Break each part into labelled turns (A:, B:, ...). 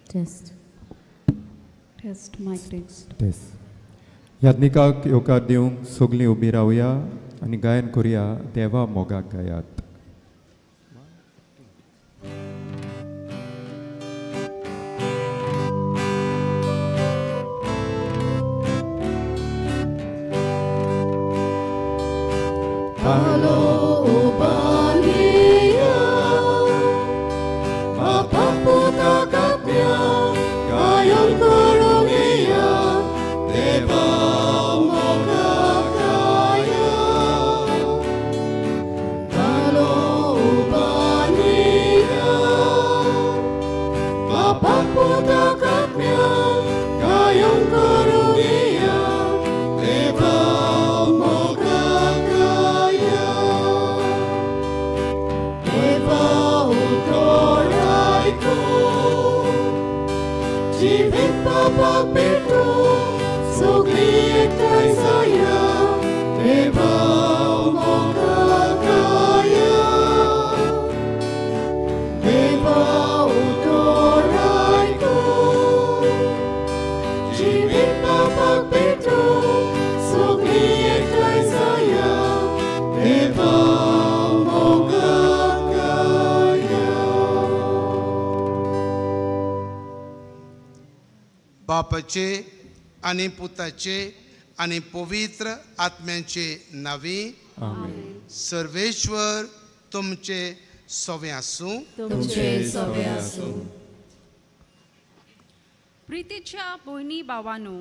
A: Test. Test, mic test.
B: Test. याज्ञिकाक येवकार दिवंक सगलीं उबी रावया आनी गायन करुया देवा मोगाक गायात.
C: बापाचे आनी पुताचे आनी पवित्र आत्म्याचे नांवी. सर्वेश्वर तुमचे सवे आसूं.
D: प्रितीच्या भयणी भावानो,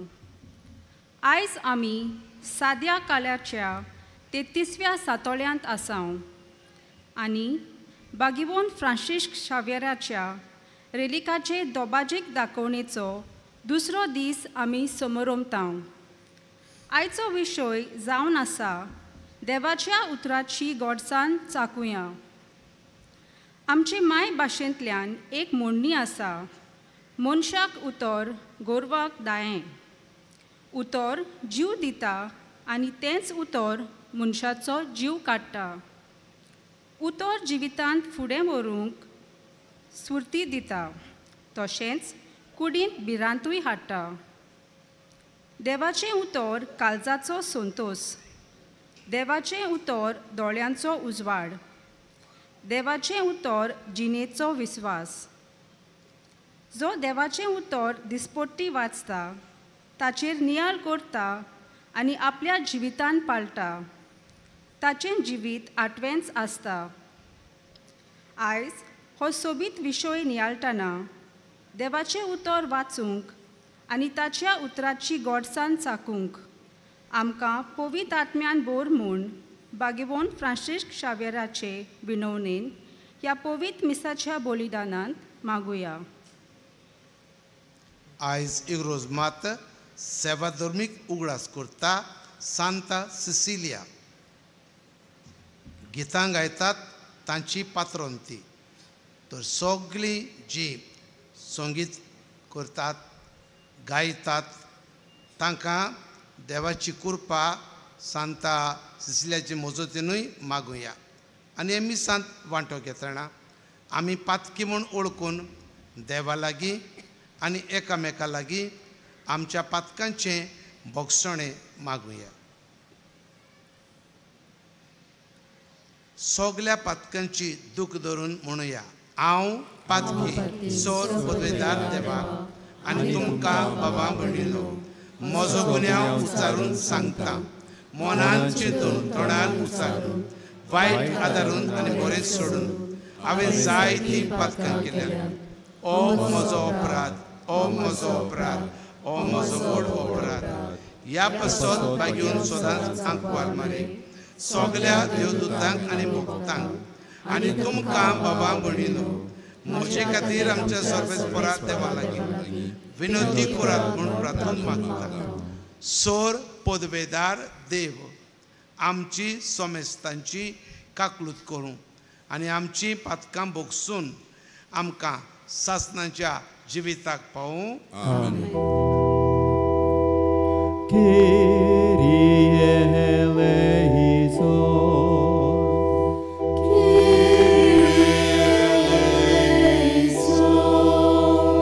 D: आयज आमी साद्या काल्याच्या 33व्या सातोळ्यांत आसाव आनी बागिवोन फ्रांसिस्क शाव्यराच्या रेलिकाचे दोबाजीक दाखोवणेचो दुसरो दीस आमी समरोमताव. आयचो विशय जावन आसा देवाच्या उतराची गोडसान चाकुया. आमचे माय भाशेंतल्यान एक म्हणणी आसा, मनशाक उतर गोरवाक दायें. उतर जीव दिता आनी तेंच उतर मनशाचो जीव काडटा. उतर जिवितांत फुडें व्हरूंक स्फूर्ती दिता, तशेंच कुडींत भिरांतूय हाडटा. देवाचें उतर काळजाचो संतोस, देवाचें उतर दोळ्यांचो उजवाड, देवाचें उतर जिणेचो विस्वास. जो देवाचें उतर दिसपट्टी वाचता, ताचेर नियाळ करता आनी आपल्या जिवितान पाळटा, ताचें जिवीत आठवेंच आसता. आयज हो सोबीत विशय नियाळटना देवाचें उतर वाचूंक आनी ताच्या उतराची गोडसान चाकूंक आमकां पवित्र आत्म्यान बोर म्हूण बागिवोन फ्रांसिस्क शाव्यराचे विनवणेन ह्या पवित्र मिसाच्या बलिदानांत मागुया.
C: आयज इग्रोज मात सेवा धर्मीक उगडास करता सांता सिसिलिया. गितां गायतात तांची पात्रोन ती. तर सगळीं जी संगीत करतात गायतात तांकां देवाची कृपा सांता सिसिलियाचे मजतीनूय मागुया. आनी हे मिसांत वांटो घेतना आमी पातकी म्हूण ओळखून देवा लागीं आनी एकामेका लागीं आमच्या पातकांचें भोगसणें मागुया. सगल्या पातकांची दूख धरून म्हणुया, हांव पातकी सोर पदवेदार देवा आनी तुमकां बाबा म्हणिल्लो म्हजो गुन्यांव उच्चारून सांगता. मनान चिंतून तोंडान उच्चारून वायट आदारून आनी बरें सोडून हांवें जायतीं पातकां केल्या. ओ म्हजो अपराध, ओ म्हजो अपराध, ओ म्हजो व्हड अपराध. ह्या पासत बागेवन सदांच आंकवार मारी सगल्या देवदूतांक आनी भक्तांक आनी तुमकां बाबा म्हणिल्लो म्हजे खातीर आमच्या सर्वेस्परा देवा लागीं विनोदी करात म्हूण प्रार्थना मागता. सोर पदवेदार देव आमची समेस्तांची काकलूत करूं आनी आमची पातकां भोगसून आमकां सासणाच्या जिविताक पावूं.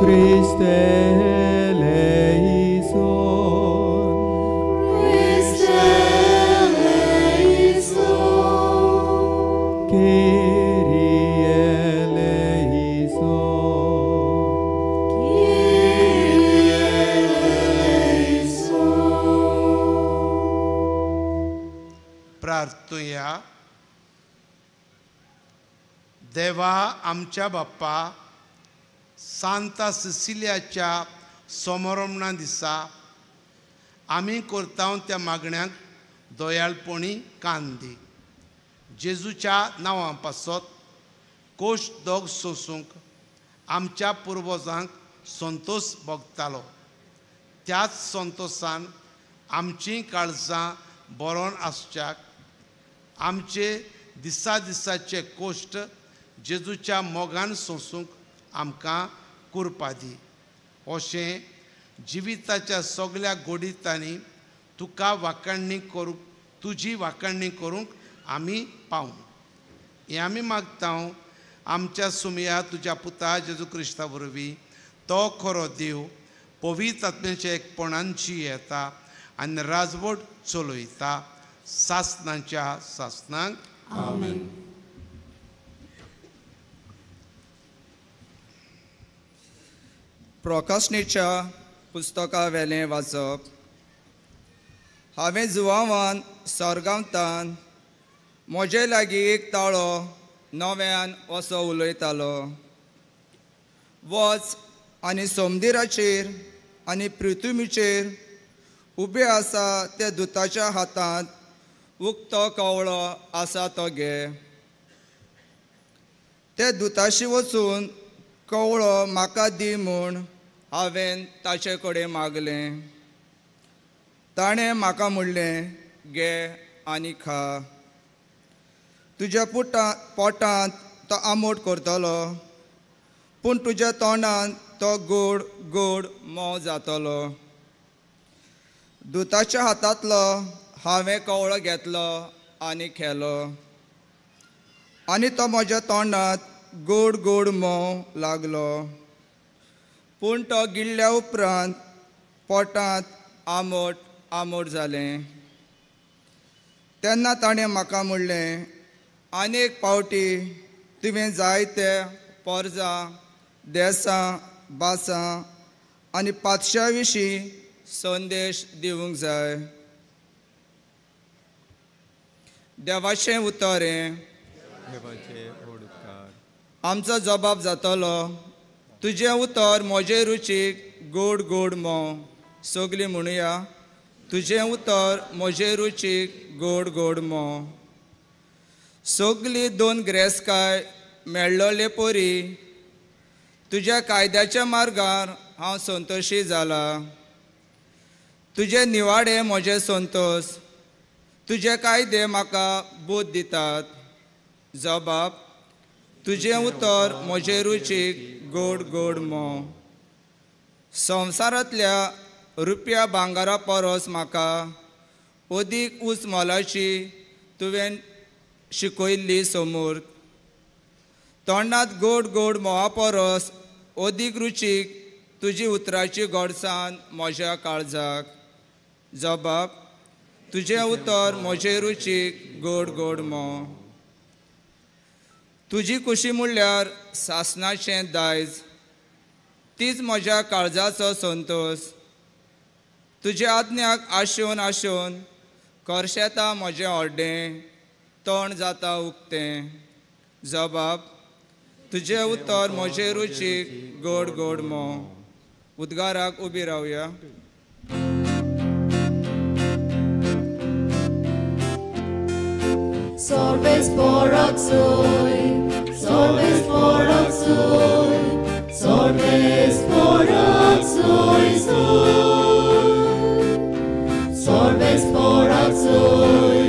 B: Christ. Christe eleison,
E: Christe eleison,
B: Kyrie eleison,
E: Kyrie eleison.
C: प्रार्थुया. देवा आमच्या बाप्पा, सांता सिसिलियाच्या सोमरोमणा दिसा आमी करता त्या मागण्यांक दयाळपणी कान दी. जेजूच्या नांवा पासत कोश दोग सोसूंक आमच्या पुर्वजांक संतोष भोगतालो, त्याच संतोषान आमचीं काळजां बरोवन आसच्याक आमचे दिसा दिसाचे कोश्ट जेजूच्या मोगान सोसूंक आमकां कुरपा दी. अशें जिविताच्या सगळ्या गोडितांनी तुका वाखाणणी करूंक, तुजी वाखाणणी करूंक आमी पावूं हें आमी मागता आमच्या सुमया तुज्या पुता जेजू क्रिस्ता वरवीं. तो खरो देव पवित्र आत्म्याच्या एकपणांची येता आनी राजवट चलयता सासनाच्या सासनाक.
E: आमेन.
F: प्रकाशनेच्या पुस्तका वेलें वाचप. हांवें जुवावान सर्गांतान म्हजे लागीं एक ताळो नव्यान असो उलयतालो, वच आनी सोमदिराचेर आनी पृथ्वीचेर उबे आसा त्या दुताच्या हातांत उक्तो कवळो आसा तो घे. ते दुताशी वचून कवळो म्हाका दी म्हूण हांवें ताचे कडेन मागलें. ताणें म्हाका म्हणलें, घे आनी खा, तुज्या पोटांत तो आंबट करतलो, पूण तुज्या तोंडांत तो गोड गोड मोव जातलो. दुताच्या हातांतलो हांवें कवळो घेतलो आनी खेलो, आनी तो म्हज्या तोंडांत गोड गोड मोव लागलो, पूण तो गिळ्ळ्या उपरांत पोटांत आंबट आंबट जालें. तेन्ना ताणें म्हाका म्हणलें, आनी एक पावटी तुवें जायते पोरजां, देसां, भासां आनी पातशा विशीं संदेश दिवंक जाय. देवाचें उतर हें. आमचो जबाब जातलो, तुजें उतर म्हजे रुचीक गोड गोड मोव. सगलीं म्हणुया, तुजें उतर म्हजे रुचीक गोड गोड मोव. सगली दोन ग्रेसकाय मेळ्ळले परी तुज्या कायद्याच्या मार्गार हांव संतोशी जाला. तुजे निवाडे म्हजे संतोष, तुजे कायदे म्हाका बोध दितात. जबाब, तुजें उतर म्हजे रुचीक गोड गोड मोव. संवसारांतल्या रुपया भांगरा परस म्हाका अदीक उंच मोलाची तुवें शिकयल्ली समूर्त. तोंडांत गोड गोड म्होंवा परस अदीक रुचीक तुजी उतराची गोडसाण म्हज्या काळजाक. जबाब, तुजें उतर म्हजे रुचीक गोड गोड म्होंव. तुजी खुशी म्हणल्यार सासणाचें दायज, तीच म्हज्या काळजाचो संतोष. तुज्या आज्ञाक आशेवन आशेवन करशेता म्हजें हड्डें, तोंड जाता उक्तें. जबाब, तुजें उतर म्हजे रुचीक गोड गोड म्होंव. उद्गाराक उबी रावया.
E: Solves por oxui, solves por oxui, solves por oxui, solves por oxui,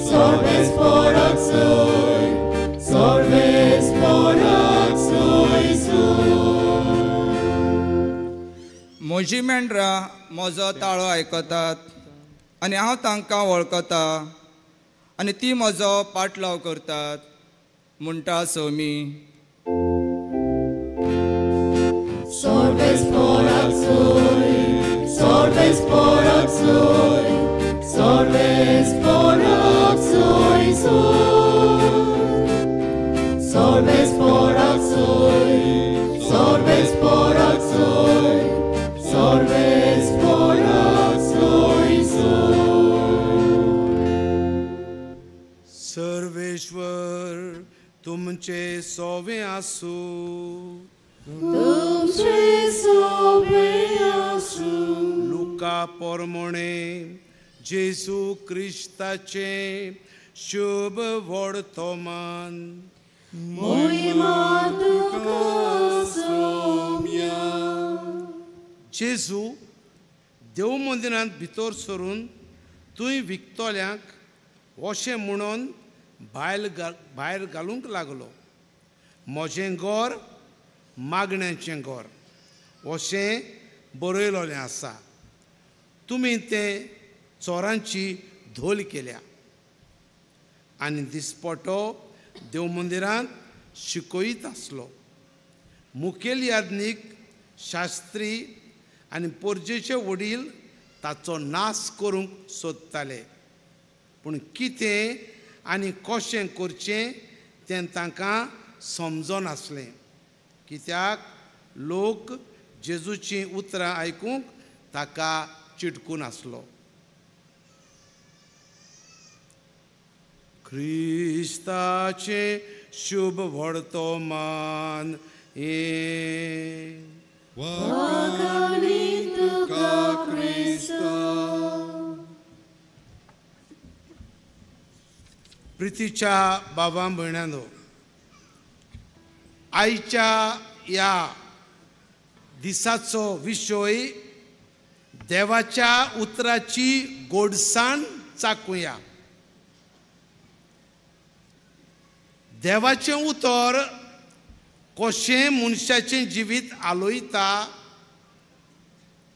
E: solves por oxui, solves por oxui.
F: म्हजी मेंढरां म्हजो ताळो आयकतात आनी हांव तांकां वळखता आनी ती म्हजो पाटलाव करतात, म्हणटा Somi.
E: Solves por Oksui, Solves por Oksui, Solves por Oksui, Solves por Oksui, Solves por Oksui.
C: Sarveshwar तुमचे सोवे आसू,
E: तुमचे सोवे आसू.
C: लुका पोरमोणे जेजू क्रिस्ताचे शुभ वर्तमान.
E: मोहिमा तुका सोम्या.
C: जेजू देव मंदिरांत भितर सरून तुंय विकतल्यांक अशें म्हणून भायर घालूंक लागलो, म्हजें घर मागण्याचें घर अशें बरयलेलें आसा, तुमी तें चोरांची धोल केल्या. आनी दिसपटो देव मंदिरांत शिकयत आसलो. मुखेल याज्ञीक, शास्त्री आनी पोरजेचे वडील ताचो नाश करूंक सोदताले, पूण कितें आनी कशें करचें तें तांकां समजनासलें, कित्याक लोक जेजूचीं उतरां आयकूंक ताका चिटकून आसलो. क्रिस्ताचें शुभ वर्तमान हें.
E: वाखाणी तुका क्रिस्ता.
C: प्रितीच्या बाबा भयणांनो, आयच्या ह्या दिसाचो विशय देवाच्या उतराची गोडसाण चाकुया. देवाचें उतर कशें मनशाचें जिवीत आलोयता,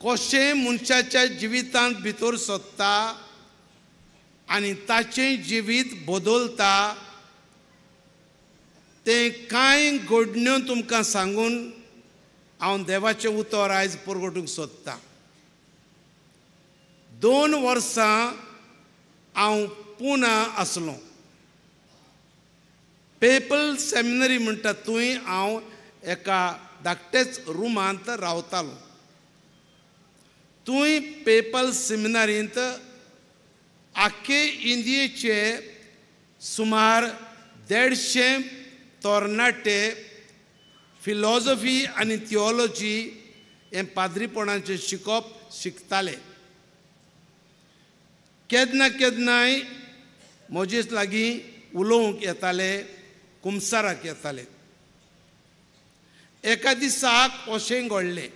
C: कशें मनशाच्या जिवितांत भितर सोदता आनी ताचें जिवीत बदलता तें कांय घडण्यो तुमकां सांगून हांव देवाचें उतर आयज परगटूंक सोदतां. 2 वर्सां हांव पुना आसलो. पेपल सेमिनरी म्हणटा थंय हांव एका धाकटेच रुमांत रावतालो. थंय पेपल सेमिनरींत आख्खे इंडियेचे सुमार 150 तरणाटे फिलॉसॉफी आनी थियोलॉजी हें पाद्रीपणाचें शिकप शिकताले. केन्ना केन्नाय म्हजेच लागीं उलोवंक येताले, कुमसाराक येताले. एका दिसाक अशें घडलें,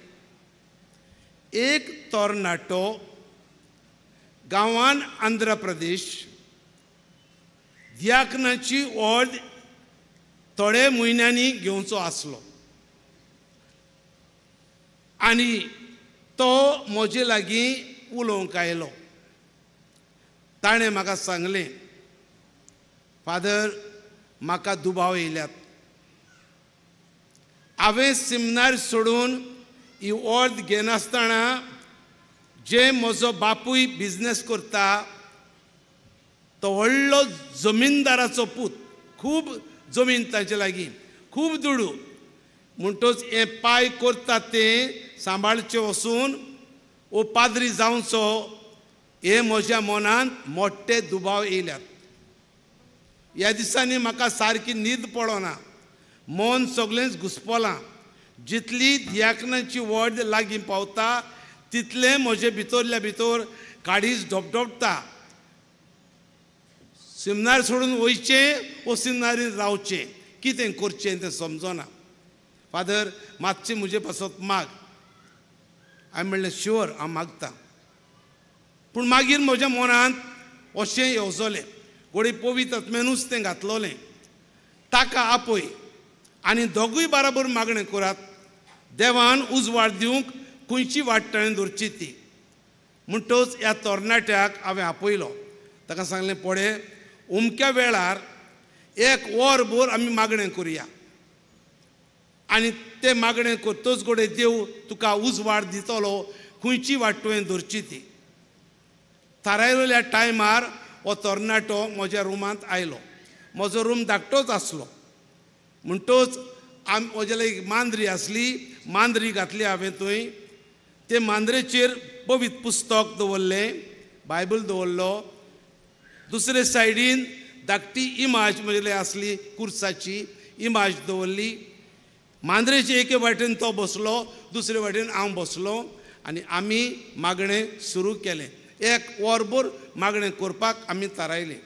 C: एक तरणाटो गांवान आंध्र प्रदेश दियाकनाची ऑर्द थोडे म्हयन्यांनी घेवचो आसलो आनी तो म्हजे लागीं उलोवंक आयलो. ताणें म्हाका सांगलें, फादर म्हाका दुबाव येयल्यात, हांवें सिमनार सोडून ही ऑर्द घेनासतना जे म्हजो बापूय बिजनेस करता तो व्हडलो जमीनदाराचो पूत, खूब जमीन ताचे लागीं, खूब दुडू, म्हणटच हें पांय करता तें सांबाळचें वचून ओ पाद्री जावचो हे म्हज्या मनांत मोठे दुबाव येयल्यात. ह्या दिसांनी म्हाका सारकी न्हीद पडना, मन सगळेंच घुसपलां. जितली दियाकनाची वड लागीं पावता तितलें म्हजे भितरल्या भितर काडीच धपधपता. सिमनार सोडून वयचें वो सिमनारीन रावचें, कितें करचें तें समजना. फादर मातशें म्हजे पासत माग. हांवें म्हणलें शुअर हांव मागता. पूण मागीर म्हज्या मनांत अशें येवजलें, घोडे पवित्र आत्म्यानूच तें घातलोलें, ताका आपय आनी दोगूय बराबर मागणें करात, देवान उजवाड दिवंक खंयची वाट ताणें दवरची ती. म्हणटच ह्या तरणाट्याक हांवें आपयलो. ताका सांगलें, पळय अमक्या वेळार 1 वरभर आमी मागणें करुया आनी तें मागणें करतच घडये देव तुका उजवाड दितलो खंयची वाट तुवें दवरची ती. थारायलेल्या टायमार हो तरणाटो म्हज्या रुमांत आयलो. म्हजो रूम धाकटोच आसलो म्हणटोच म्हज्या एक मांद्री आसली, मांद्री घातली हांवें थंय. ते मांद्रेचेर पवित्र पुस्तक दवरलें, बायबल दवरलो. दुसरे सायडीन धाकटी इमाज म्हजे आसली, कुर्साची इमाज दवरली. मांद्रेचे एके वाटेन तो बसलो, दुसरे वाटेन हांव बसलो आनी आमी मागणें सुरू केलें. एक वरभर मागणें करपाक आमी थारायलें.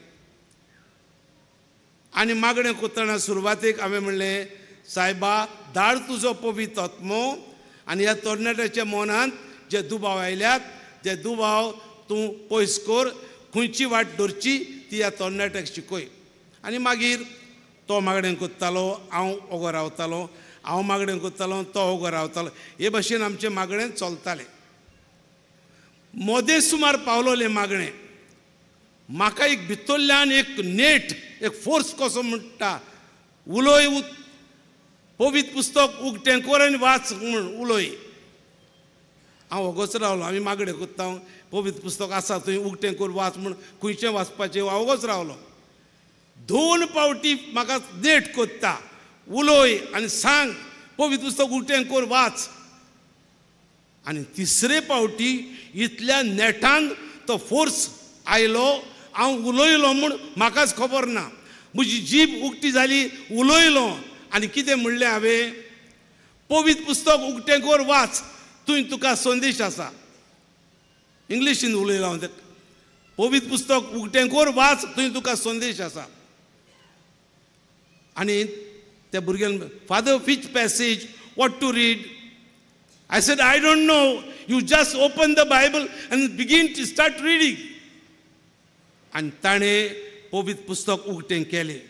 C: आनी मागणें करतना सुरवातेक हांवें म्हणलें, सायबा धाड तुजो पवित्र आत्मो आनी ह्या तरणाट्याच्या मनांत जे दुबाव आयल्यात ते दुबाव तूं पयस कर, खंयची वाट धरची ती ह्या तरणाट्याक शिकय. आनी मागीर तो मागणें करतालो, हांव ओगो रावतालो, हांव मागणें करतालो, तो ओगो रावतालो. हे भशेन आमचें मागणें चलतालें. मोदें सुमार पावलोलें मागणें म्हाका एक भितरल्यान एक नेट, एक फोर्स कसो म्हणटा, उलय, पवित्र पुस्तक उगटें कर आनी वाच म्हूण उलय. हांव ओगोच रावलो. आमी मागणें करता, पवित्र पुस्तक आसा थंय उगटें कर वाच म्हूण, खंयचें वाचपाचें, हांव ओगोच रावलो. 2 पावटी म्हाका नेट करता, उलय आनी सांग, पवित्र पुस्तक उगटें कर वाच. आनी तिसरे पावटी इतल्या नेटान तो फोर्स आयलो, हांव उलयलो म्हूण म्हाकाच खबर ना. म्हजी जीब उगटी जाली, उलयलो आनी कितें म्हणलें हांवें, पवित्र पुस्तक उगटें कर वाच, थंय तुका संदेश आसा. इंग्लिशीन उलयलो हांव, पवित्र पुस्तक उगटें कर वाच, थंय तुका संदेश आसा. आनी त्या भुरग्यान, father which passage, what to read? I said, I don't know, you just open the Bible and begin to start reading. आनी ताणें पवित्र पुस्तक उगटें केलें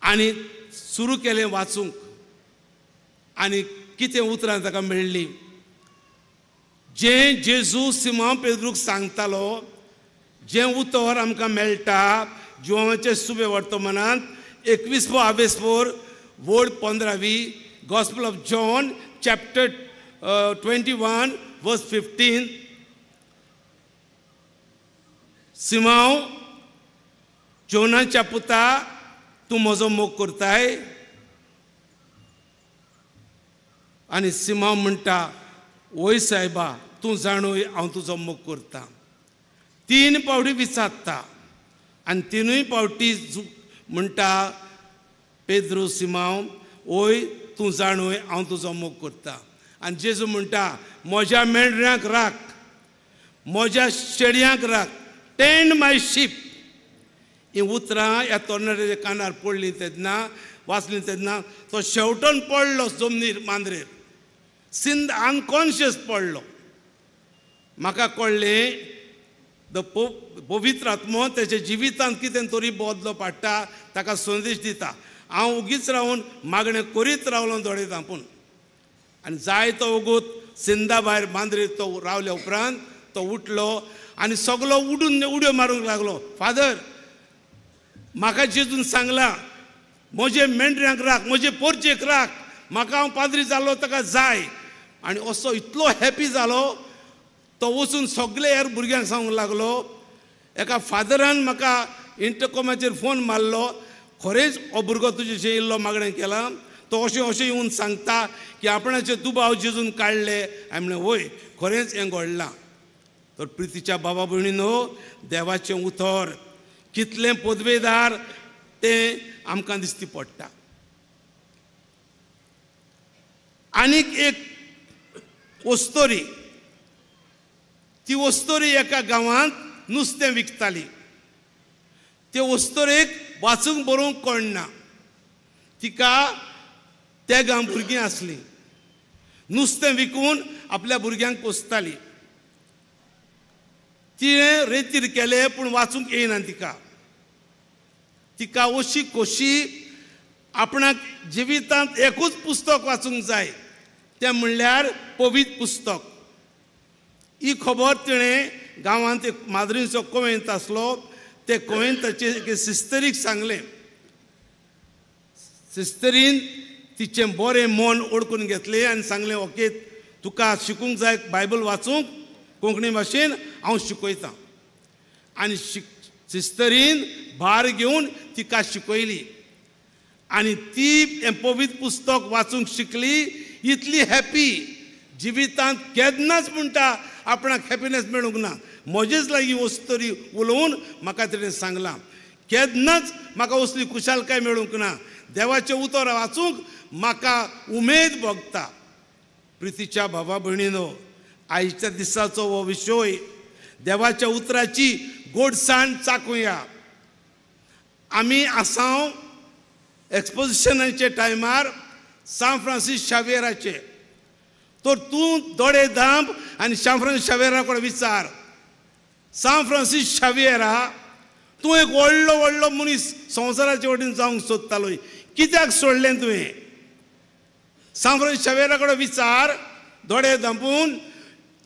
C: आनी सुरू केलें वाचूंक. आनी कितें उतरां ताका मेळ्ळीं, जें जेजू सिमांव पेद्रूक सांगतालो, जें उतर आमकां मेळटा जुवांचे सुबे वर्तमानांत 21वो आवेसपोर वड 15वी, gospel of John chapter 21 verse 15. Simão जोनाच्या पुता, तूं म्हजो मोग करताय? आनी सिमांव म्हणटा, वय सायबा, तूं जाणूय हांव तुजो मोग करता. 3 पावटी विचारता आनी 3 पावटी म्हणटा पेद्रू सिमांव, वय तूं जाणूय हांव तुजो मोग करता. आनी जेजू म्हणटा, म्हज्या मेंढऱ्यांक राख, म्हज्या शेडयांक राख, टेंड माय शीप. ही उतरां ह्या तरणाट्याच्या कानार पडलीं तेन्ना, वाचलीं तेन्ना तो शेवटून पडलो जमनीर, मांद्रेर, सिंद अनकॉन्शियस पडलो. म्हाका कळ्ळें the पवित्र आत्मो तेच्या जिवितांत कितें तरी बदलो पाडटा, ताका संदेश दिता. हांव उगीच रावन मागणें करीत रावलो दोळे धांपून. आनी जायतो वगत सिंदा भायर मांद्रेर तो रावल्या उपरांत तो उठलो आनी सगलो उडून उडयो मारूंक लागलो, फादर म्हाका जेजून सांगलां म्हजे मेंढऱ्यांक राख, म्हजे पोरचेक राख, म्हाका हांव पाद्री जालो ताका जाय. आनी असो इतलो हॅपी जालो तो वचून सगळे हेर भुरग्यांक सांगूंक लागलो. एका फादरान म्हाका इंटरकॉमाचेर फोन मारलो, खरेंच हो भुरगो तुजे येयल्लो मागणें केलां, तो अशें अशें येवन सांगता की आपणाचे दुबाव जेजून काडले. हांवें म्हणलें वय खरेंच हें घडलां. तर प्रितीच्या बाबा भयणीनो, देवाचें उतर कितलें पदवेदार तें आमकां दिसती पडटा. आनीक एक वस्तोरी, ती वस्तोरी एका गांवांत नुस्तें विकताली. ते वस्तोरेक वाचूंक बरोवंक कळना. तिका त्या गांव भुरगीं आसलीं, नुस्तें विकून आपल्या भुरग्यांक पोसताली. तिणें रेतीर केलें पूण वाचूंक येयना तिका. तिका अशी खोशी आपणाक जिवितांत एकूच पुस्तक वाचूंक जाय, तें म्हणल्यार पवित्र पुस्तक. ही खबर तिणें गांवांत एक माद्रींचो कोवेंत आसलो, ते कोवेंताचे एके सिस्तरीक सांगलें. सिस्तरीन तिचें बरें मन ओळखून घेतलें आनी सांगलें, ओके तुका शिकूंक जाय बायबल वाचूंक कोंकणी भाशेन, हांव शिकयतां. आनी सिस्तरीन भार घेवन तिका शिकयली आनी ती हें पवित्र पुस्तक वाचूंक शिकली. इतली हॅपी जिवितांत केन्नाच म्हणटा आपणाक हॅपिनस मेळूंक ना. म्हजेच लागीं वस्तरी उलोवन म्हाका तिणें सांगलां, केन्नाच म्हाका असली खुशालकाय मेळूंक ना, देवाचें उतर वाचूंक म्हाका उमेद भोगता. प्रितीच्या भावा भयणीनो, आयच्या दिसाचो हो विशय देवाच्या उतराची गोडसाण चाकुया. आमी आसाव एक्सपोजिशनाचे टायमार सांत फ्रांसीस शावेराचे, तर तूं दोळे धांप आनी सांत फ्रांसीस शावेरा कडेन विचार. सांत फ्रांसीस शावेरा तूं एक व्हडलो व्हडलो मनीस संवसाराचे वटेन जावंक सोदतालो, कित्याक सोडलें तुवें? सांत फ्रांसीस शावेरा कडेन विचार दोळे धांपून,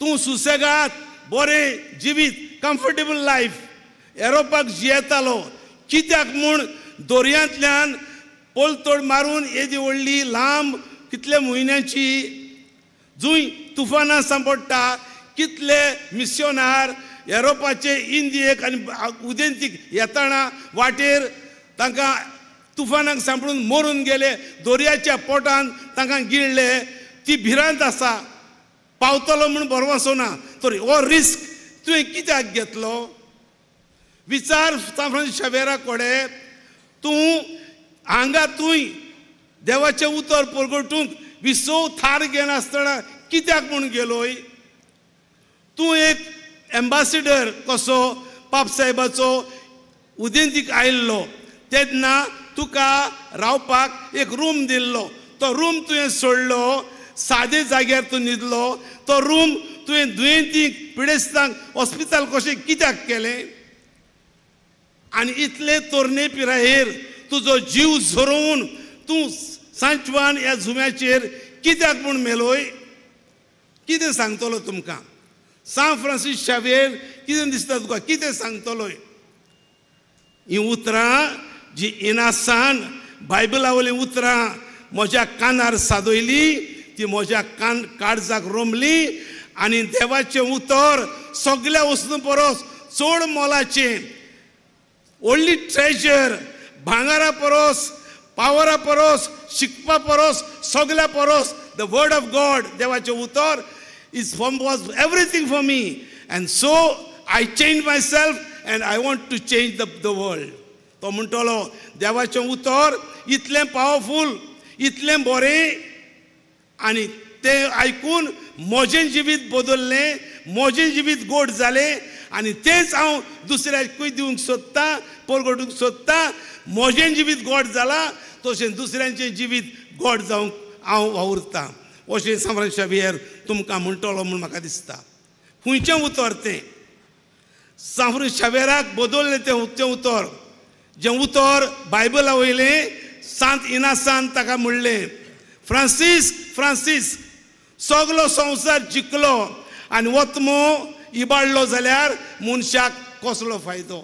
C: तूं सुसेगाद बरें जिवीत कम्फर्टेबल लायफ एरोपाक जियेतालो, कित्याक म्हूण दर्यांतल्यान पोलतोड मारून येदी व्हडली लांब कितले म्हयन्याची जूंय तुफानां सांपडटा, कितले मिस्योनार एरोपाचे इंदियेक आनी उदेंतीक येतना वाटेर तांकां तुफानाक सांपडून मरून गेले, दर्याच्या पोटान तांकां गिळ्ळे, ती भिरांत आसा, पावतलो म्हूण भरवसो ना, तर हो रिस्क तुवें कित्याक घेतलो? विचार सांत फ्रांसीस शावेरा कडेन. तूं हांगा तूंय देवाचें उतर परगटूंक विसव थार घेनासतना कित्याक म्हूण गेलोय? तूं एक एम्बासिडर कसो पापसाहेबाचो उदेंतीक आयिल्लो तेन्ना तुका रावपाक एक रूम दिल्लो, तो रूम तुवें सोडलो, सादे जाग्यार तूं न्हिदलो, तो रूम तुवें दुयेंतीक पिडेस्तांक हॉस्पिटल कशें कित्याक केलें? आनी इतले तरणे पिरायेर तुजो जीव झरोवन तूं सांचवान ह्या जुम्याचेर कित्याक म्हूण मेलोय? कितें सांगतलो तुमकां सांत फ्रांसीस शावेर? कितें दिसता तुका? कितें सांगतलोय? हीं उतरां जी इनासान बायबला वयलीं उतरां म्हज्या कानार सादयली, ती म्हज्या कान काळजाक रोमली आनी देवाचें उतर सगल्या वस्तू परस चड मोलाचें, व्हडली ट्रेजर, भांगरा परस, पावरा परस, शिकपा परस, सगल्या परस the word of God, देवाचें उतर is from was everything for me, and so I change myself and I want to change the world. तो म्हणटलो देवाचें उतर इतलें पावरफूल, इतलें बरें, आनी तें आयकून म्हजें जिवीत बदललें, म्हजें जिवीत गोड जालें आनी तेंच हांव दुसऱ्याकूय दिवंक सोदतां, परगटूंक सोदतां. म्हजें जिवीत गोड जालां तशें दुसऱ्यांचें जिवीत गोड जावंक हांव वावुरतां, अशें सांत फ्रांसीस शावियर तुमकां म्हणटलो म्हूण म्हाका दिसता. खंयचें उतर तें? सांत फ्रांसीस शावियराक बदललें तें उतर, जें उतर बायबला वयलें सांत इनासान ताका म्हणलें, फ्रांसीस फ्रांसीस सगलो संवसार जिखलो आनी वतमो इबाडलो जाल्यार मनशाक कसलो फायदो?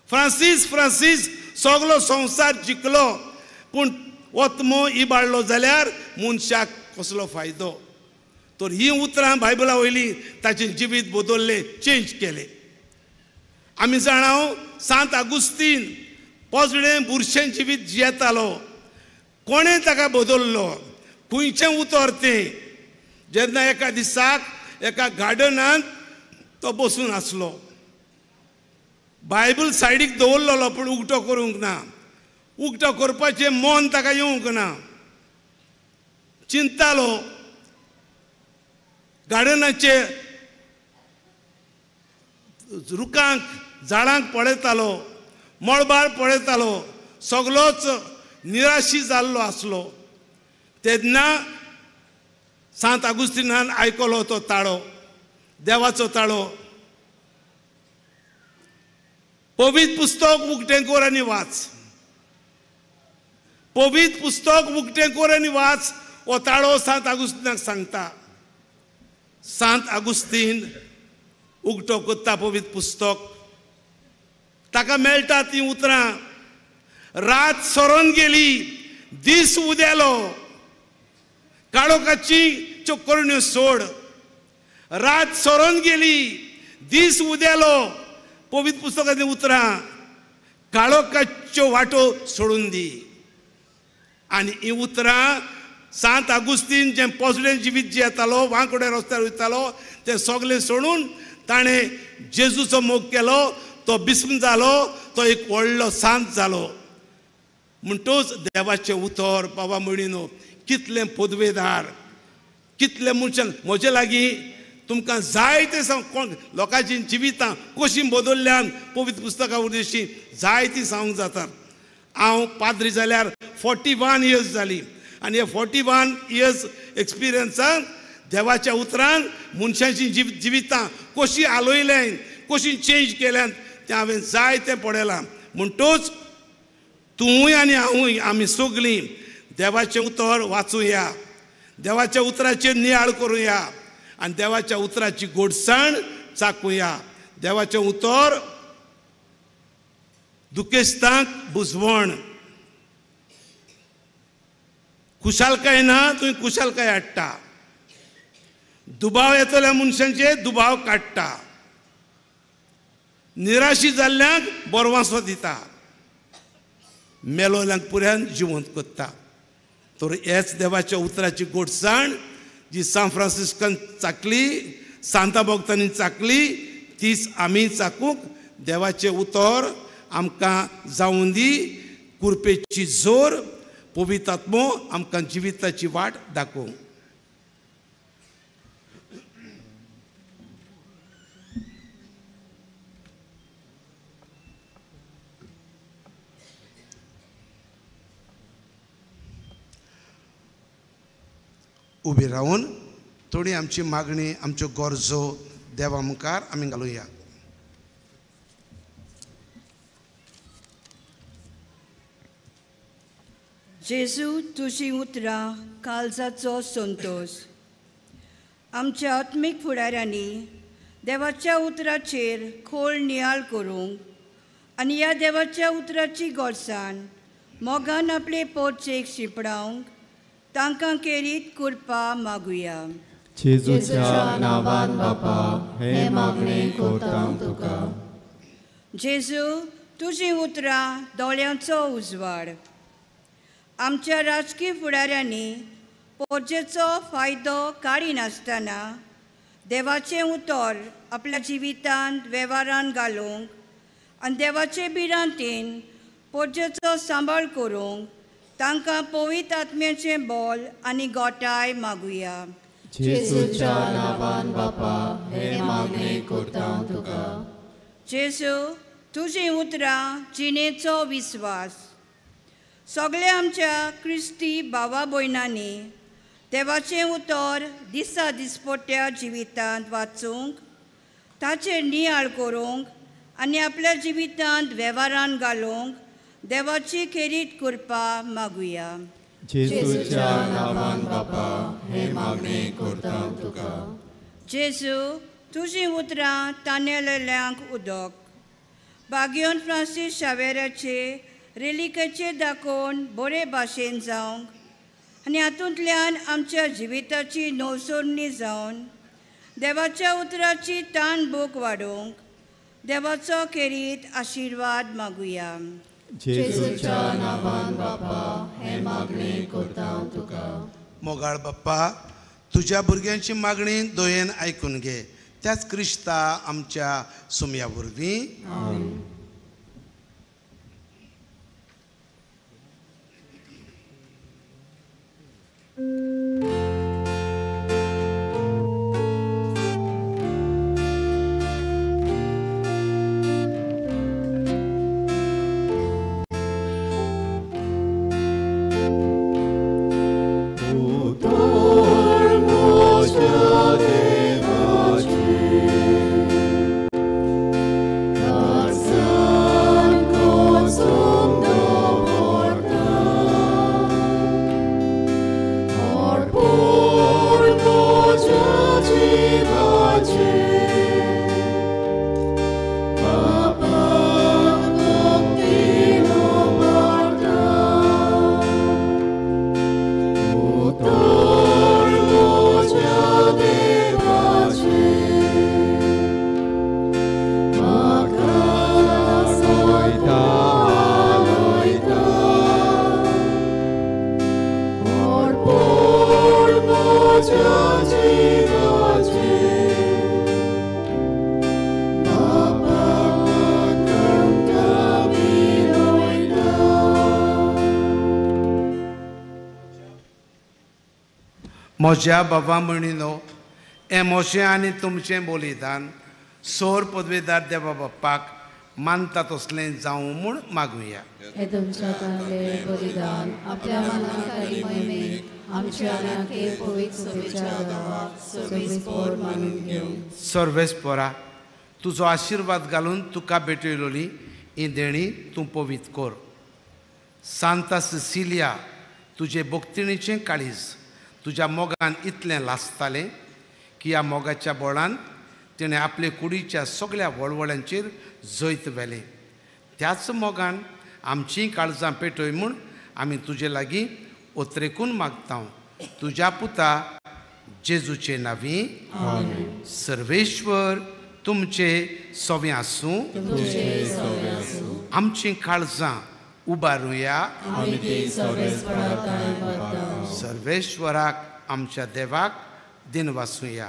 C: फ्रांसीस फ्रांसीस सगलो संवसार जिखलो पूण वतमो इबाडलो जाल्यार मनशाक कसलो फायदो? तर हीं उतरां बायबला वयलीं ताचें जिवीत बदललें, चेंज केलें. आमी जाणां सांत आगुस्तीन पोजडें बुरशें जिवीत जियेतालो, कोणें ताका बदल्लो? खंयचें उतर तें? जेन्ना एका दिसाक एका गार्डनांत तो बसून आसलो, बायबल सायडीक दवरलेलो पूण उगटो करूंक ना, उगटो करपाचें मन ताका येवंक ना, चिंतालो. गार्डनाचे रुखांक झाडांक पळयतालो, मळबार पळयतालो, सगलोच निराशी जाल्लो आसलो. तेन्ना सांत आगुस्तिनान आयकलो तो ताळो, देवाचो ताळो. पवित्र पुस्तक उगटें कर आनी वाच, पवित्र पुस्तक उगटें कर आनी वाच, हो ताळो सांत आगुस्तिनाक सांगता. सांत आगुस्तीन उगटो करता पवित्र पुस्तक, ताका मेळटा तीं उतरां, रात सरोन गेली, दीस उदेलो, काळोखाची च्यो करण्यो सोड. रात सरोन गेली, दीस उदेलो, पवित्र पुस्तकांतलीं उतरां, काळोखाच्यो वाटो सोडून दी. आनी हीं उतरां सांत आगुस्तीन जें पोसडें जिवीत जियेतालो, वांकड्या रस्त्यार वयतालो, तें सगळें सोडून ताणें जेजूचो मोग केलो, तो बिस्म जालो, तो एक व्हडलो सांत जालो. म्हणटूच देवाचें उतर बाबा म्हणिनो कितलें पदवेदार, कितले मनशांक म्हजे लागीं तुमकां जायते सांग कोण लोकांची जिवितां कशीं बदल्ल्यान पवित्र पुस्तकां उद्देशी जायतीं सांगूंक जातात. हांव पाद्री जाल्यार 41 इयर्स जाली आनी हे 41 इयर्स एक्सपिरियन्सान देवाच्या उतरान मनशांची जिवितां कशीं आलोयल्यान, कशीं चेंज केल्यान तें हांवें जायतें पळयलां. म्हणटूच तूंय आनी हांवूय आमी सगळीं देवाचें उतर वाचुया, देवाच्या उतराचेर नियाळ करुया आनी देवाच्या उतराची गोडसाण चाकुया. देवाचें उतर दुखेस्तांक बुजवण, खुशालकाय ना तुवें खुशालकाय हाडटा, दुबाव येतल्या मनशांचे दुबाव काडटा, निराशी जाल्ल्यांक बरवासो दिता, मेलोल्यांक पुऱ्यान जिवंत करता. तर हेच देवाच्या उतराची गोडसाण जी सांत फ्रांसिस्कान चाकली, सांता भक्तांनी चाकली, तीच आमी चाकूंक देवाचें उतर आमकां जावूं दी. कुरपेची जोर पवित्र आत्मो आमकां जिविताची वाट दाखोवं. उबी रावन थोडी आमची मागणी, आमच्यो गरजो देवा मुखार आमी घालुया.
G: जेजू तुजी उतरां काळजाचो संतोश. आमच्या आत्मीक फुडाऱ्यांनी देवाच्या उतराचेर खोल नियाळ करूंक आनी ह्या देवाच्या उतराची गोडसाण मोगान आपले पोरचेक शिंपडावंक तांकां केरीत कृपा मागुया.
B: जेजूच्या नांवान बापा हे मागणें करता तुका.
G: जेजू तुजीं उतरां दोळ्यांचो उजवाड. आमच्या राजकीय फुडाऱ्यांनी पोरजेचो फायदो काडिनासतना देवाचें उतर आपल्या जिवितांत वेव्हारान घालूंक आनी देवाचे भिरांतेन पोरजेचो सांबाळ करूंक तांकां पवित्र आत्म्याचें बोल आनी गोटाय मागुया.
E: जेजूच्या नांवान बापा हे मागणें करता तुका.
G: जेजू तुजीं उतरां जिणेचो विस्वास. सगळे आमच्या क्रिस्ती भावा भयणांनी देवाचें उतर दिसा दिसपट्ट्या जिवितांत वाचूंक, ताचेर नियाळ करूंक आनी आपल्या जिवितांत वेव्हारान घालूंक देवाची खेरीत कृपा मागुया.
E: जेजूच्या नांवान बापा हे मागणें करता तुका.
G: जेजू तुजीं उतरां तानेलेल्यांक उदक. बागियोन फ्रांसीस शावेराचे रेलिकेचे दाखोवन बरे भाशेन जावंक आनी हातूंतल्यान आमच्या जिविताची नवसोरणी जावन देवाच्या उतराची ताण भूक वाडोवंक देवाचो खेरीत आशिर्वाद मागुया.
E: जेजूच्या नांवान बापा हे मागणें करता तुका.
C: मोगाळ बाप्पा, तुज्या भुरग्यांची मागणी दोयेन आयकून घे, त्याच क्रिस्ता आमच्या सुमया वरवीं. म्हज्या बाबा म्हणिनो हें म्हजें आनी तुमचें बलिदान सोर पदवेदार देवा बाप्पाक मानता तसलें जावं म्हूण मागुया.
A: हे तुमच्या तांदले बलिदान आपल्या मनाक महिमेक आमच्या पवित्र सभेच्या देवाक सर्वेस्पोर मानून घेवं.
C: सर्वेस्पोरा तुजो आशिर्वाद घालून तुका भेटयलोली ही देणी तूं पवित्र कर. सांता सिसिलिया तुजे भक्तिणीचें काळीज तुज्या मोगान इतलें लासतालें की ह्या मोगाच्या बोळान तिणें आपले कुडीच्या सगळ्या वळवळ्यांचेर जैत व्हेलें. त्याच मोगान आमचीं काळजां पेटय म्हूण आमी तुजे लागीं ओत्रेकून मागता तुज्या पुता जेजूचे नांवी. सर्वेश्वर तुमचे सोवें आसूं. आमचीं काळजां उबारुया. सर्वेश्वराक आमच्या देवाक दिनवासुया.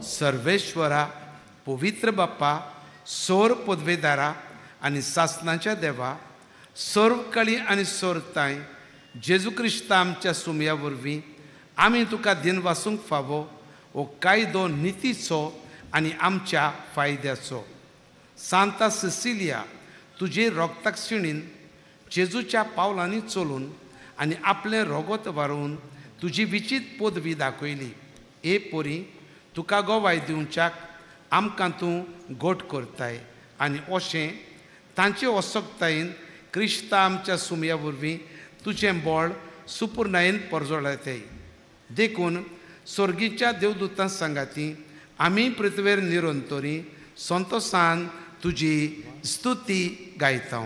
C: सर्वेश्वरा पवित्र बाप्पा सोर पदवेदारा आनी सासनाच्या देवा सर्व कळी आनी सोरताय जेजू क्रिस्ता आमच्या सुमया वरवीं आमी तुका दिनवासूंक फावो हो कायदो नितीचो आनी आमच्या फायद्याचो. सांता सिसिलिया तुजे रोगताक्षिणीन जेजूच्या पावलांनी चलून आनी आपलें रोगत वारोवन तुजी विचित पदवी दाखयली. ए पोरी तुका गोवाय दिवच्याक आमकां तूं गोट करताय आनी अशें तांचे असक्तायेन क्रिस्ता आमच्या सुमया वरवीं तुजें बळ सुपुर्णायेन परजळयताय. देखून स्वर्गीच्या देवदूतां सांगाती आमी पृथ्वेर निरंतरी संतोसान तुजी स्तुती गायता.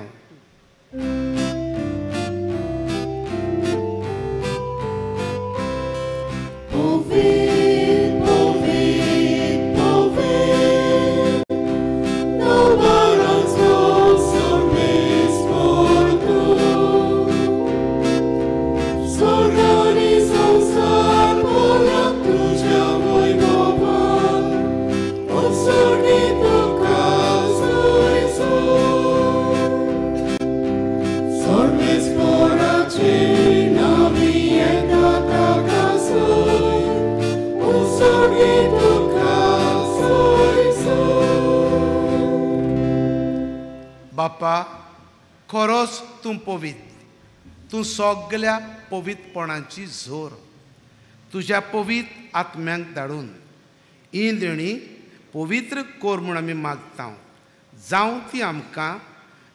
C: बापा खरोच तूं पवित्र, तूं सगल्या पवित्रपणाची जोर. तुज्या पवित्र आत्म्यांक धाडून ही देणी पवित्र कर म्हूण आमी मागता. जावं ती आमकां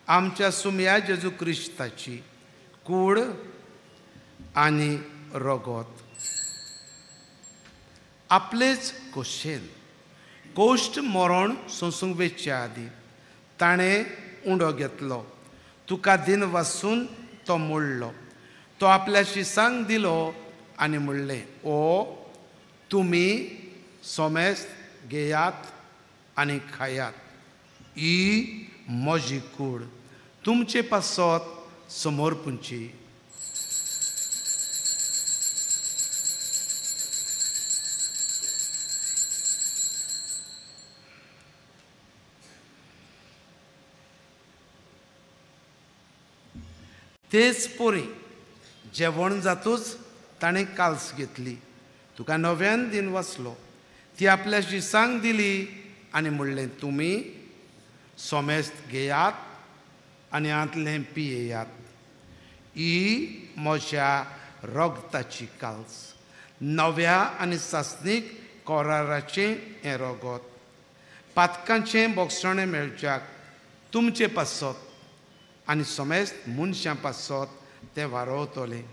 C: आमच्या सुमया जेजू क्रिस्ताची कूड आनी रगत. आपलेच खोशेन कोश्ट मरण सोंसूंक वेच्या आदीं ताणें उंडो घेतलो, तुका दिन वासून तो मोडलो, तो आपल्या शिसांक दिलो आनी म्हणलें, ओ तुमी सोमेस्त घेयात आनी खायात, ही म्हजी कूड तुमचे पासत समर्पूंची. तेच पोरी जेवण जातूच ताणें काल्स घेतली, तुका नव्यान दिन वाचलो, ती आपल्या शिसांक दिली आनी म्हणलें, तुमी सोमेस्त घेयात आनी हांतलें पियेयात, ही म्हज्या रगताची काल्स, नव्या आनी सासणीक कोराराचें हें रगत, पातकांचें बोगसणें मेळच्याक तुमचे पासत आनी समेस्त मनशां पासत तें वारोवतलें,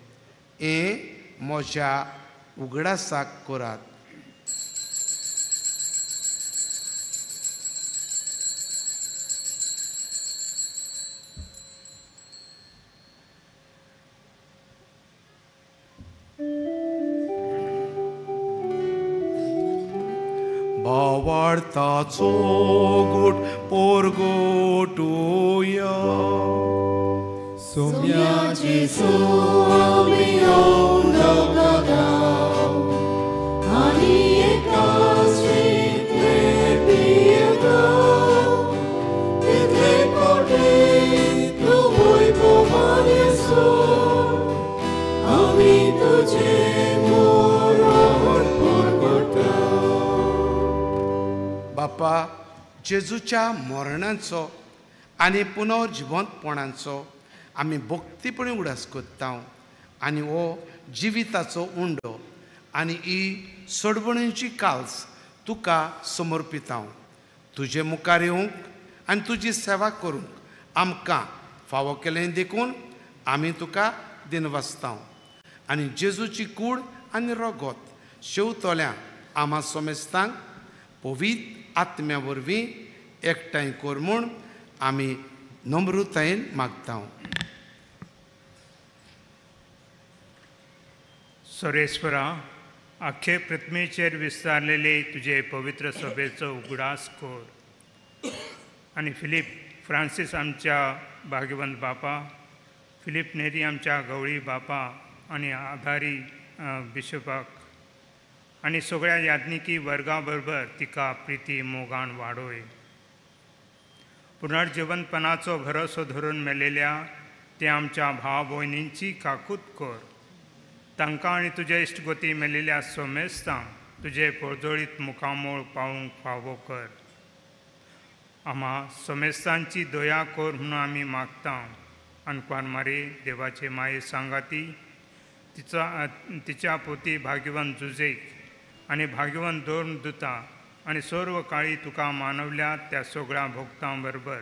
C: हें म्हज्या उगडासाक करात. भावार्थाचो गूट पोरगोटुया.
E: सोम्या जेजू आमी येवन गाव आनी एकाच जितले पियेता तितले फावटी तूं वैभवान येसो आमी तुजे
C: बाप्पा, जेजूच्या मरणाचो आनी पुनर्जिवंतपणाचो आमी भक्तीपणी उडास करता आनी हो जिविताचो उंडो आनी ही सोडवणेची काल्स तुका समर्पिता. तुजे मुखार येवंक आनी तुजी सेवा करूंक आमकां फावो केलें देखून आमी तुका दिनवासता. आनी जेजूची कूड आनी रगत शेवतल्या आमा सोमेस्तांक पवित्र आत्म्या वरवीं एकठांय कर म्हूण आमी नम्रतायेन मागता.
H: सर्वेस्परा, आख्खे पृथ्वीचेर विस्तारलेले तुजे पवित्र सभेचो उगडास कर आनी फिलीप फ्रांसीस आमच्या भाग्यवंत बापा, फिलीप नेरी आमच्या गवळी बापा आनी आधारी बिशपाक आनी सगळ्या याज्ञिकी वर्गा बरोबर तिका प्रिती मोगान वाडोय. पुनर्जिवंतपणाचो भरोसो धरून मेलेल्या ते आमच्या भाव भयणींची काकूत कर. तांकां आनी तुजे इश्टगोती मेलेल्या सोमेस्तांक तुजे पोरजोळीत मुखामोळ पावूंक फावो कर. आमा सोमेस्तांची दया कर म्हणून आमी मागता. आनक्वार मारी देवाचे माये सांगाती तिच्या पोती भाग्यवंत जुजेक आनी भाग्यवंत दोन दुता आनी सर्व काळी तुका मानवल्या त्या सगळ्या भोक्तां बरोबर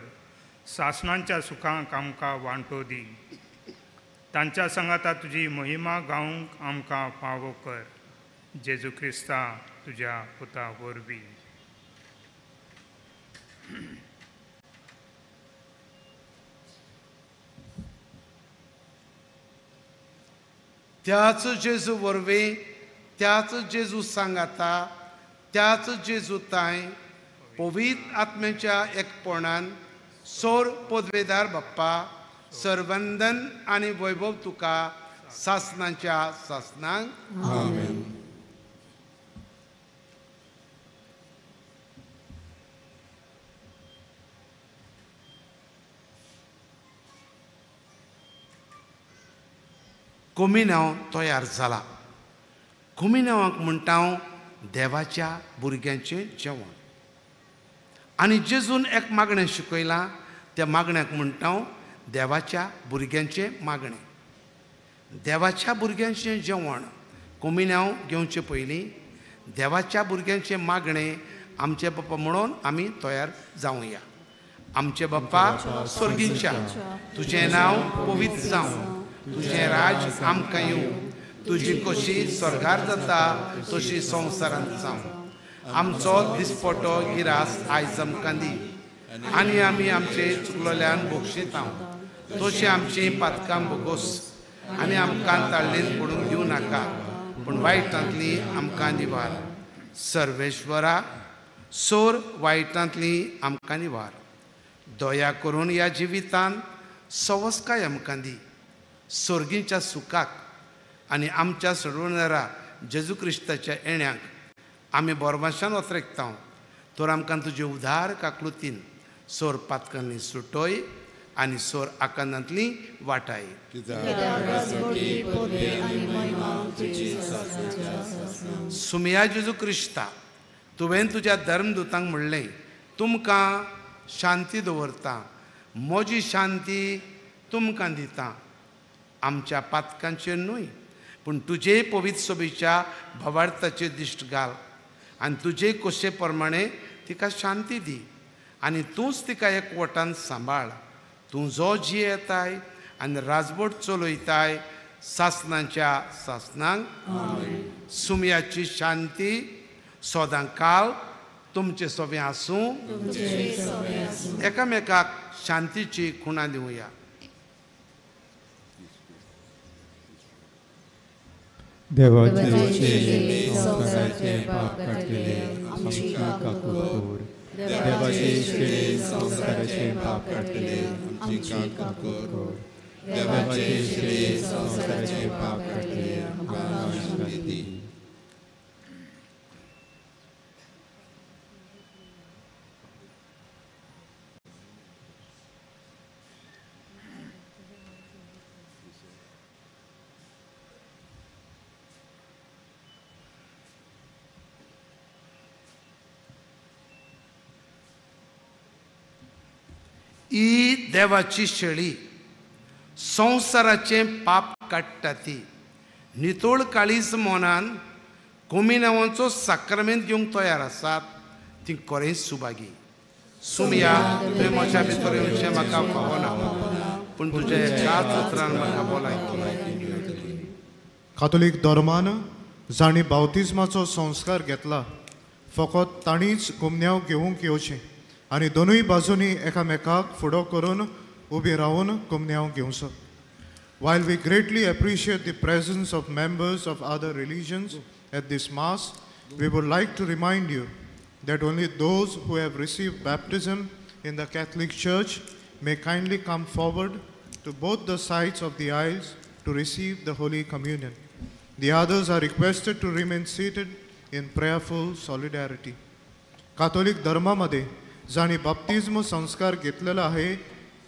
H: सासणांच्या सुखांक आमकां वांटो दी. तांच्या सांगाता तुजी महिमा गावंक आमकां फावो कर. जेजू क्रिस्ता तुज्या पुता वरवीं.
C: त्याच जेजू वरवीं, त्याच जेजू सांगाता, त्याच जेजू तांय पवित्र आत्म्याच्या एकपणान सोर पदवेदार बाप्पा, सर्वंदन आनी वैभव तुका सासनाच्या सासनांक.
B: आमेन.
C: कोमिनांव तयार जाला. कोमिनांवाक म्हणटा हांव देवाच्या भुरग्यांचें जेवण. आनी जेजून एक मागणें शिकयलां, त्या मागण्याक म्हणटा हांव देवाच्या भुरग्यांचें मागणें. देवाच्या भुरग्यांचें जेवण कोमिनांव घेवचे पयलीं देवाच्या भुरग्यांचें मागणें आमचे बाप्पा म्हणून आमी तयार जावया. आमचे बाप्पा स्वर्गीच्या, तुजें नांव पवित्र जावं, तुजें राज आमकां येवं, तुजी कशी स्वर्गार जाता तशी संवसारांत जावं. आमचो दिसपटो गिरास आयज आमकां दी आनी आमी आमचे चुकलोल्यान बक्षितां तशी आमची पातकां बोगोस आनी आमकां ताळ्ळेन पडूंक दिवं नाका, पूण वायटांतली आमकां निवार. सर्वेश्वरा, सोर वायटांतली आमकां निवार. दया करून ह्या जिवितान सवस्काय आमकां दी, स्वर्गीच्या सुखाक आनी आमच्या सोडवणारा जेजू क्रिस्ताच्या येण्याक आमी बोरवाशान वतरेकता. तर आमकां तुजे उदार काकलुतीन सोर पातकांनी सुटोय आनी सोर आकांतांतली वाटाय. सुमया जेजू क्रिस्ता, तुवें तुज्या धर्मदूतांक म्हणलें, तुमकां शांती दवरता, म्हजी शांती तुमकां दिता. आमच्या पातकांचेर न्हय पूण तुजे पवित्र सभेच्या भावार्थाचेर दिश्ट घाल आनी तुजे कोशे प्रमाणे तिका शांती दी आनी तूंच तिका एकवटान सांबाळ. तूं जो जियेताय आनी राजवट चलयताय सासनाच्या सासनांक. सुमयाची शांती सदां काल तुमचे सोबें आसूं. एकामेकाक शांतीची खुणा दिवया.
B: देवाचे संवसाराचे पाप काडटले आमची काकूत कर. देवाचे शेळे संवसाराचे पाप काडटले आमची काकूत कर. देवाचे शेळे संवसाराचे पाप काडटले आमकां शांती दी.
C: ही देवाची शेळी संवसाराचें पाप काडटा ती. नितळ काळीज मनान कोमिनांवांचो साक्रामेंत घेवंक तयार आसात ती खरेंच सुभागी. सुमया तुवें म्हज्या भितर येवचें म्हाका फावना, पूण तुज्या एकाच उतरान म्हाका बोलायकी.
B: कातोलीक धर्मान जांणी बावतिज्माचो संस्कार घेतला फकत तांणीच कुमन्यांव घेवंक येवचें आनी दोनूय बाजूंनी एकामेकाक फुडो करून उबी रावन कुमन्यांव घेवचो. While we greatly appreciate the presence of members of other religions at this Mass, we would like to remind you that only those who have received baptism in the Catholic Church may kindly come forward to both the sides of the aisles to receive the Holy Communion. The others are requested to remain seated in prayerful solidarity. Catholic धर्मामध्ये जांणी बाप्तिज्म संस्कार घेतलेला आहे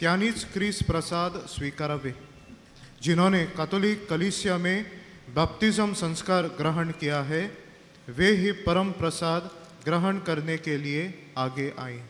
B: त्यांनीच क्रिस प्रसाद स्वीकारावे. जिन्होंने Catholic कलीसिया में baptism संस्कार ग्रहण किया है वे ही परम प्रसाद ग्रहण करने के लिए आगे आए.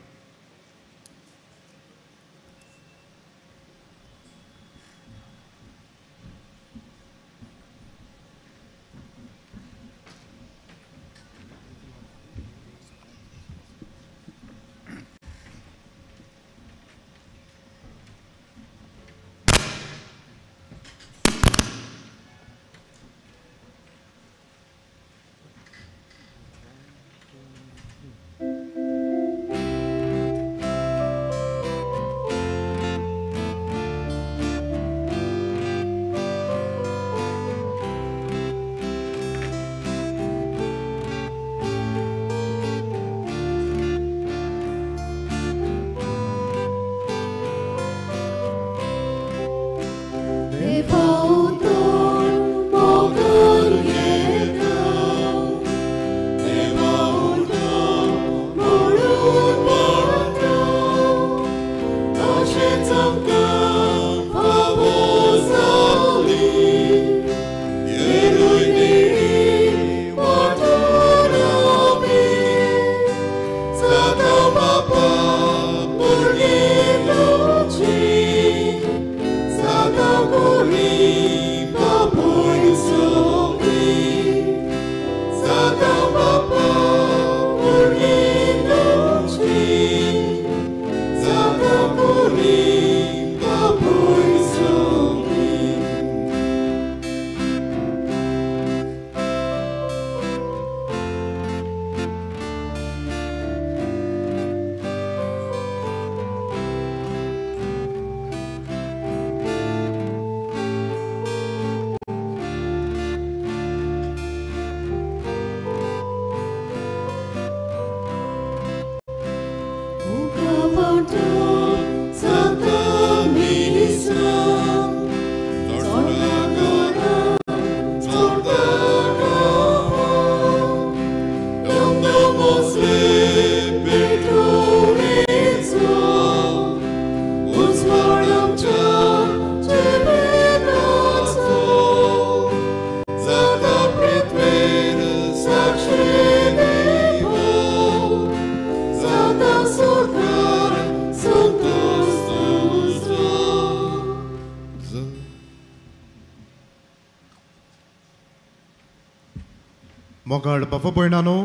B: मोगाळ बापा भयणानो,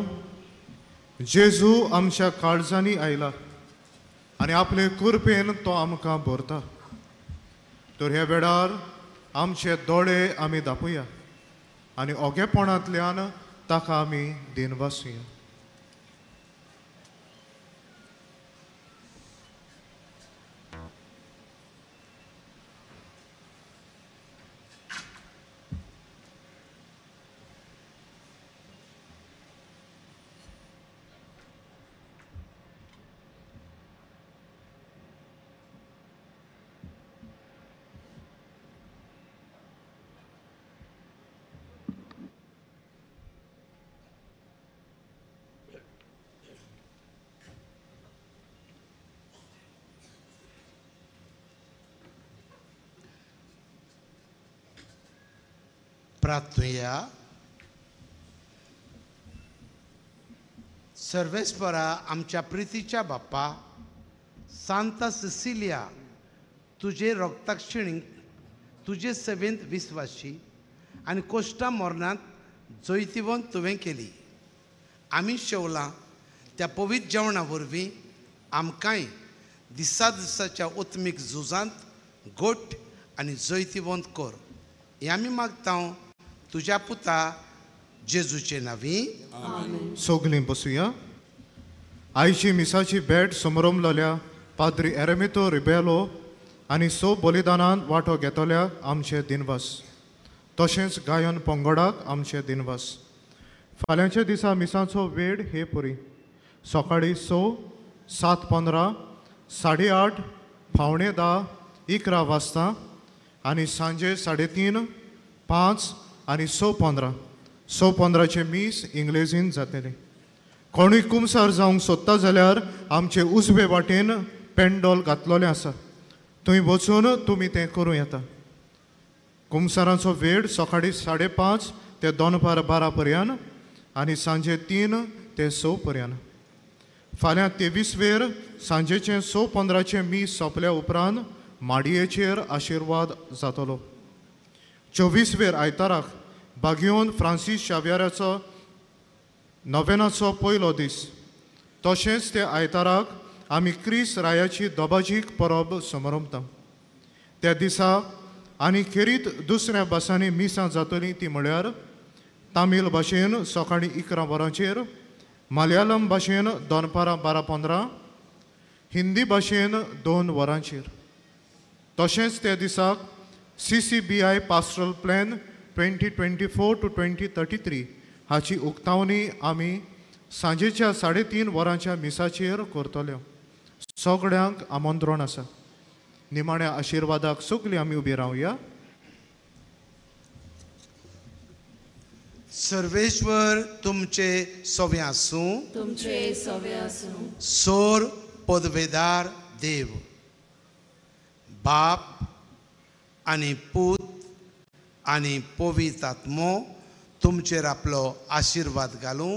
B: जेजू आमच्या काळजांनी आयला आनी आपले कृपेन तो आमकां भरता. तर ह्या वेळार आमचे दोळे आमी दापोया आनी ओगेपणांतल्यान ताका आमी दिनवासुया.
C: प्रार्थुया. सर्वेस्परा आमच्या प्रितीच्या बाप्पा, सांता सिसिलिया तुजे रोगताक्षिणीक तुजे सेवेंत विस्वाशी आनी कोश्टा मरणांत जैतिवंत तुवें केली. आमी शेवलां त्या पवित्र जेवणा वरवीं आमकांय दिसा दिसाच्या उत्मीक झुजांत गोट आनी जैतिवंत कर. हें आमी मागता तुज्या पुता जेजूचे नांवी.
I: सगलीं बसुया. आयची मिसाची भेट समरमलोल्या पाद्री एरेमितो रिबेलो आनी स बलिदानान वांटो घेतल्या आमचे दिनवास, तशेंच गायन पंगडाक आमचे दिनवास. फाल्यांच्या दिसा मिसाचो वेळ हे पुरी सकाळीं 6, 7:15, 8:30, 9:45, 11 वाजता आनी सांजे 3:30, 5 आनी 6:15. 6:15 मीस इंग्लेजीन जातलें. कोणूय कुमसार जावंक सोदता जाल्यार आमचे उजवे वाटेन पेंडोल घातलेलें आसा, थंय वचून तुमी तें करूं येता. कुमसारांचो वेळ सकाळीं 5:30 ते दनपार 12 पर्यंत आनी सांजे 3 ते 6 पर्यंत. फाल्यां 23 वेर सांजेचें 6:15 मीस सोंपल्या उपरांत माडयेचेर आशिर्वाद जातलो. 24 वेर आयताराक बागियोन फ्रांसीस शाव्याराचो नोवेनाचो पयलो दीस, तशेंच ते आयताराक आमी क्रिस रायाची दोबाजीक परब समरमता. त्या दिसा आनी खेरीत दुसऱ्या भासांनी मिसां जातलीं ती म्हळ्यार तामील भाशेन सकाळीं 11 वरांचेर, मलयालम भाशेन दनपारां 12:15, हिंदी भाशेन 2 वरांचेर. तशेंच त्या दिसाक CCBI pastoral plan 2024 to 2033 हाची उक्तावणी आमी सांजेच्या 3:30 वरांच्या मिसाचेर करतले. सगळ्यांक आमंत्रण आसा. निमाण्या आशिर्वादाक सगळीं आमी उबी रावया.
C: सर्वेश्वर तुमचे सवे आसूं,
A: तुमचे सवे आसूं.
C: सोर पदवेदार देव बाप आनी पूत आनी पवित्र आत्मो तुमचेर आपलो आशिर्वाद घालूं.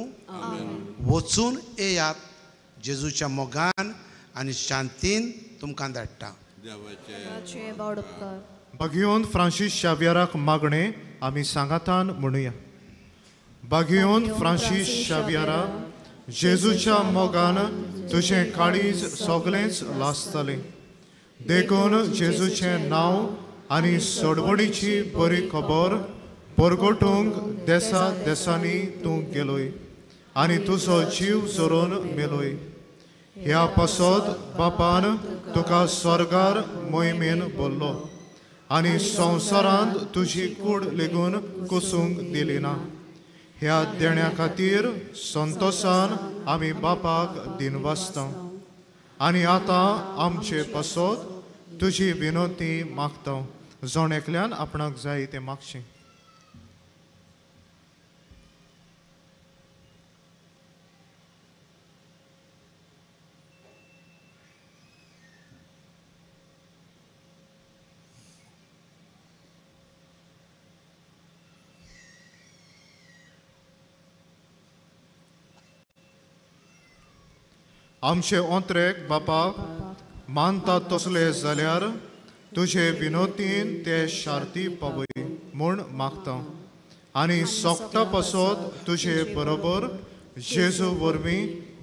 C: वचून येयात जेजूच्या मोगान आनी शांतीन तुमकां धाडटा.
I: बागियोन फ्रांसीस शाव्याराक मागणें आमी सांगातान म्हणुया. बागियोन फ्रांसीस शाव्यारा, जेजूच्या मोगान तुजें काळीज सगळेंच लासतलें, देखून जेजूचें नांव आनी सोडवणीची बरी खबर परगटूंक देसा देसांनी तूं गेलोय आनी तुजो जीव जोरून मेलोय. ह्या पासत बापान तुका स्वर्गार मोहिमेन भरलो आनी संवसारांत तुजी कूड लेगून कोसूंक दिली ना. ह्या देण्या खातीर संतोसान आमी बापाक दिनवासता आनी आतां आमचे पासत तुजी विनंती मागता. जण एकल्यान आपणाक जाय तें मागचें. आमचे ओंत्रेक बापाक मानता तसले जाल्यार तुजे विनोतीन ते शार्ती पावय म्हूण मागता आनी सोगटा पासत तुजे बरोबर जेजू वरवीं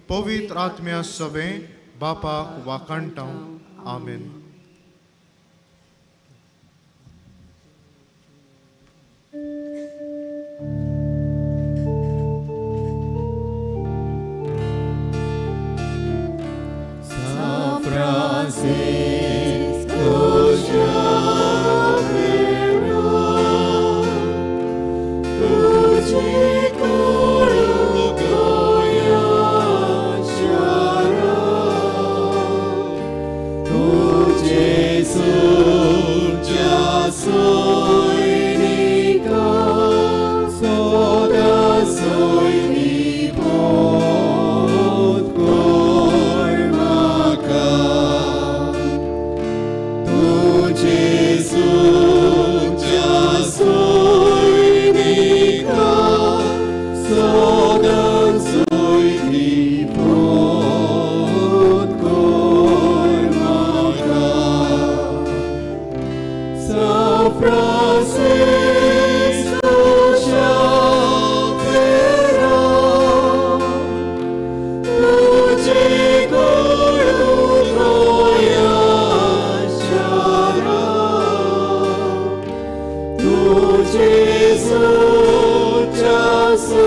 I: पवित्र आत्म्या सवें बापाक वाखाणटा. आमेन.
E: Francisco Xavier, tuji kuru goya shara, tuji Francisco Xaviera, तुझे गोडू गोया शारा, तुझे सोचा सो